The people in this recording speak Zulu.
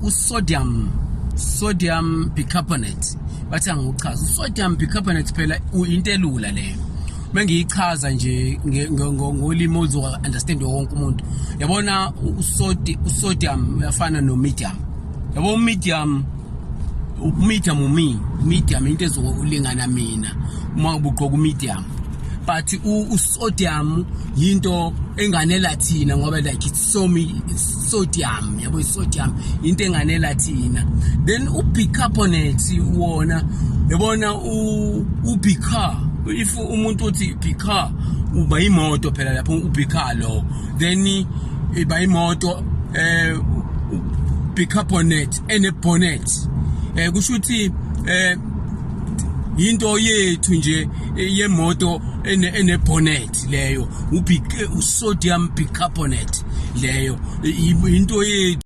Usodium, sodium bicarbonate, bathi angikuchaza usodium bicarbonate. Phela into elula leyo, mengiyichaza nje ngolimi oluzo understand wonke umuntu. Yabona, usodium uyafana no medium, yabo. Medium, medium, umi medium, into ezokulingana mina uma ubugqoka medium, but usodium yinto enganela thina ngoba like it's so me sodium, yabo. Isodium into enganela thina. Then ubicarbonate wona, yabona, ubicar, if umuntu uthi bicar, uba imoto phela lapho ubicar lo, then iba imoto bicarbonate ene bonnet. Kusho ukuthi into yethu nje yemoto ene bonnet leyo, usodium bicarbonate leyo, into yethu.